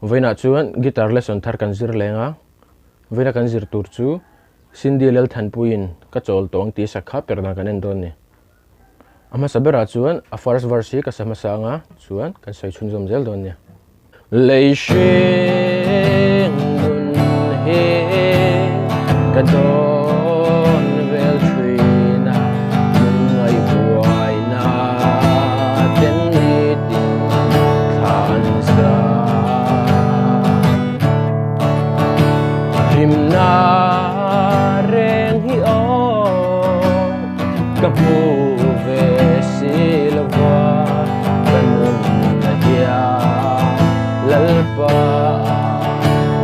Vawiinah chuan guitar lesson thar kan zir leng a, vawiina kan zir tur chu Cindy Lalthanpuiin ka chawl tawng tih sak kha per dan kan en dawn a ni. A hmasa berah chuan a first verse hi ka sa hmasa anga chuan kan sawi chhunzawm zel dawn nia. Lei hring nun hi ka dawn vel thin a, lungngai buaina ten nitin thlan za. Hlimna reng hi aw ka hmu ve si lova ka nun a hian Lalpa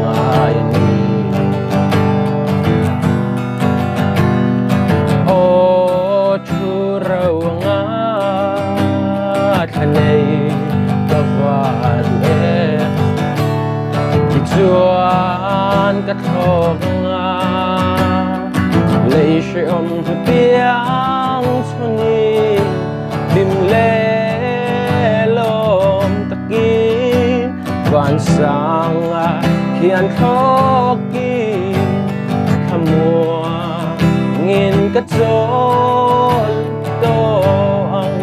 ngai a ni. Aw thu ro anga thla nei ka va duh em tichuan ka thlawk anga lei hrehawm hmu piang chhawnin hlim leh lawm takin van sanga khian thlawkin thlamuangin ka chawl tawh ang.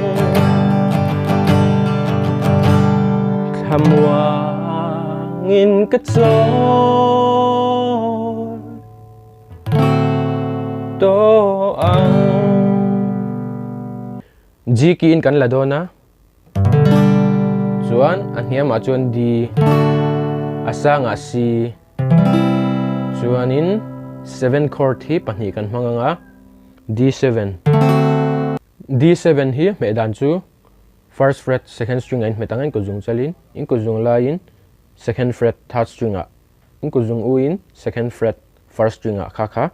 Thlamuangin ka chawl tawh ang. G key in kan la dawn a, chuan a hniamah chuan D, a sangah C, chuanin seven chord hi pahnih kan hmang ang a, D7. D7 hi hmeh dan chu first fret second string ah in hmet ang a, in kut zung chalin, in kut zung laiin second fret third string ah In kut zung u in second fret first string ah kha kha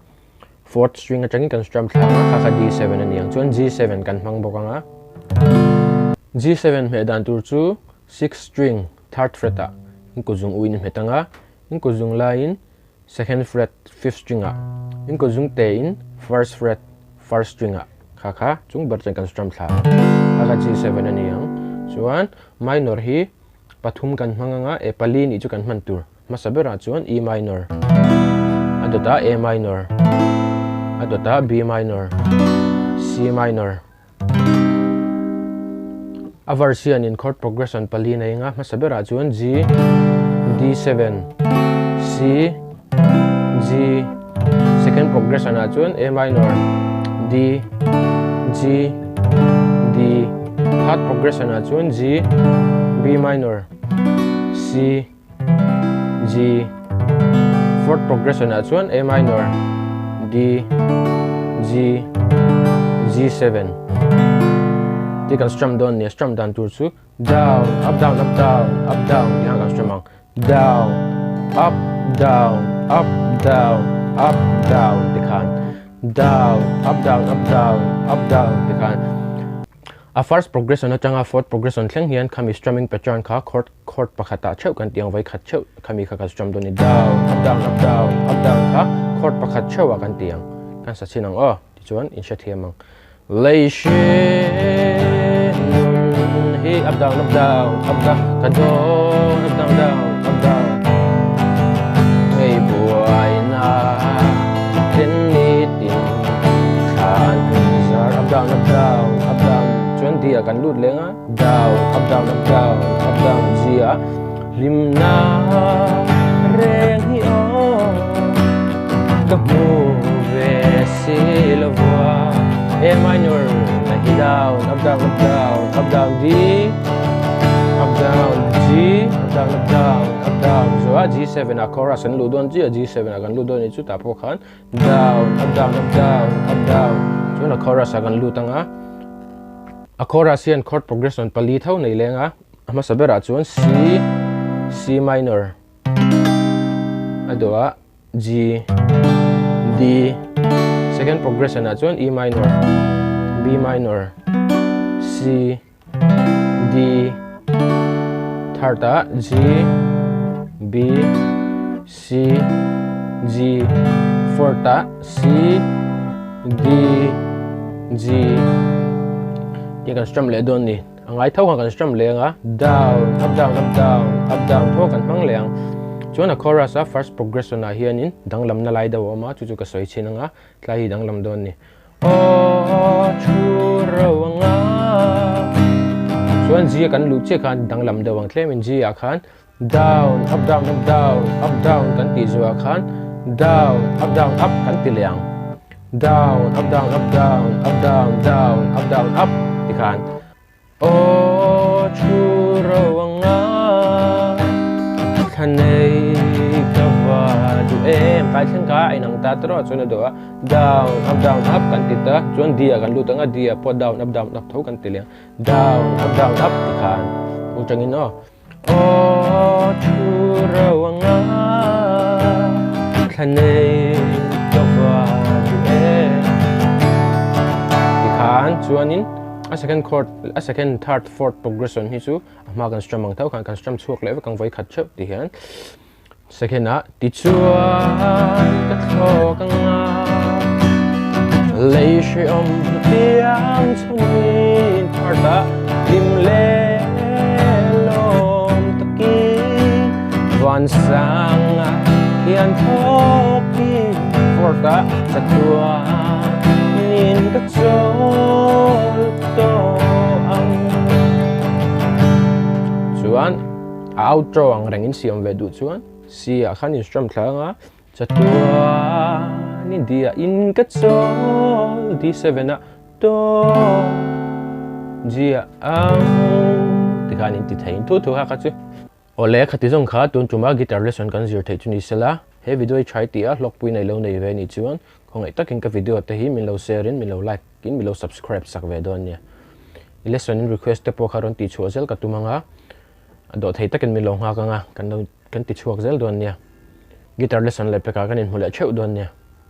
fourth string atangin kan strum thlang a, kha kha D7 a ni ang. Chuan G7 kan hmang bawk ang a. G7 hmeh dan tur chu sixth string third fret ah in kut zung u in hmet ang a, in kut zung laiin second fret fifth string ah, in kut zung te in first fret first string ah kha kha chung ber chuan kan strum thla ang. Kha kha G7 a ni ang. Chuan minor hi Pathum kan hmang anga e pali nih chu kan hman tur hmasa berah chuan E minor, a dawtah A minor, a dawtah B minor, C minor. A verse hianin chord progression pali nei anga hmasa berah chuan G, D7, C, G, second progression ah chuan A minor, D, G, D, third progression ah chuan G, B minor, C, G, fourth progression ah chuan A minor, D, G, G7. Ti kan strum dawn nia, strum dan tur chu down, up down, up down, up down tih ang kan strum ang. Down, up, down, up, down, up, down ti khan down, up, down, up, down, up, down ti khan a first progression atanga fourth progression thleng hian khami strumming pattern kha chord chord pakhatah theuh kan tih ang vawi khat theuh khami kha kan strum dawn a ni down, up, down, up, down, up, down kha chord pakhat theuhah kan tih ang kan sa chhin ang aw tichuan in hrethiam ang. Lei hring nun hi up down up down up down ka dawn up down down up down ngei buaina ten ni tin thlan zar up down up down up down chuan D ah kan lut leng a down up down up down up down G ah hlimna reng hi aw ka hmu ve si lo vua A minor na hi down up down up down up down D up down G up down up down up down zuah G7 ah chorus an luh dawn chiah G7 ah kan lut dawn a nih chu tah pawh khan down up down up down up down chuan a chorus ah kan lut ang a a chorus hian chord progression pali tho nei leng a. A hmasa berah chuan C, C minor, a dawhah G, D, second progression ah chuan E minor, B minor, C, D, third ah G, B, C, G, fourth ah C, D, G, tih kan strum leh dawn a ni. A ngai tho khan kan strum leh anga down up down up down up down tho kan hmang leh ang. Chuan a chorus a first progression ah hianin danglamna lai deuh a awm a, chu chu ka sawi chhin anga tlai hi danglam dawn a ni. Aw thu ro anga chuan G a kan luh chiah khan danglam deuh ang tlemin G ah khan down up down up down up down kan tih zuah khan down up down up kan ti leh ang. Down up down up down up down down up down up tikhan Aw thu ro anga thla nei ka va duh em tlai thleng kha a inang ta tawh a chuan a dawh a down up down up kan ti ta chuan D ah kan lut ang a D ah pawh down up down up tho kan ti leh ang down up down up tikhan u tangin aw Aw thu ro anga thla nei ka va duh em. Tikhan chuanin a second chord a second third fourth progression hi chu a hma kan strum ang tho khan kan strum chhuak leh vek ang vawi khat theuh ti hian second ah tichuan ka thlawk anga lei hreawm hmutiang chhunin third ah hlim leh lawm takin van sanga hian thawkin fourth ah chatuanin ka chawl tawh ang chuan A outro ang reng in siam ve duh chuan C ah khan in strum thla anga chatuan in D ah in ka chawl D7 ah do G ah ang tikhan in ti thei in thu thu kha kha chu. Awle khati zawng kha tun tuma guitar lesson kan zir theih chu ni sela he video hi try tih a hlawkpui nei lo nei ve ni chuan khawngaih takin ka video te hi min lo share in min lo like in min lo subscribe sak ve dawn nia. I lesson in request te pawh kha rawn tih chhuah zel ka tum anga. A dawh thei takin min lo nghak anga kan lo kan ti chhuak zel dawn nia. Guitar lesson leh pekah kan inhmu leh theuh dawn nia.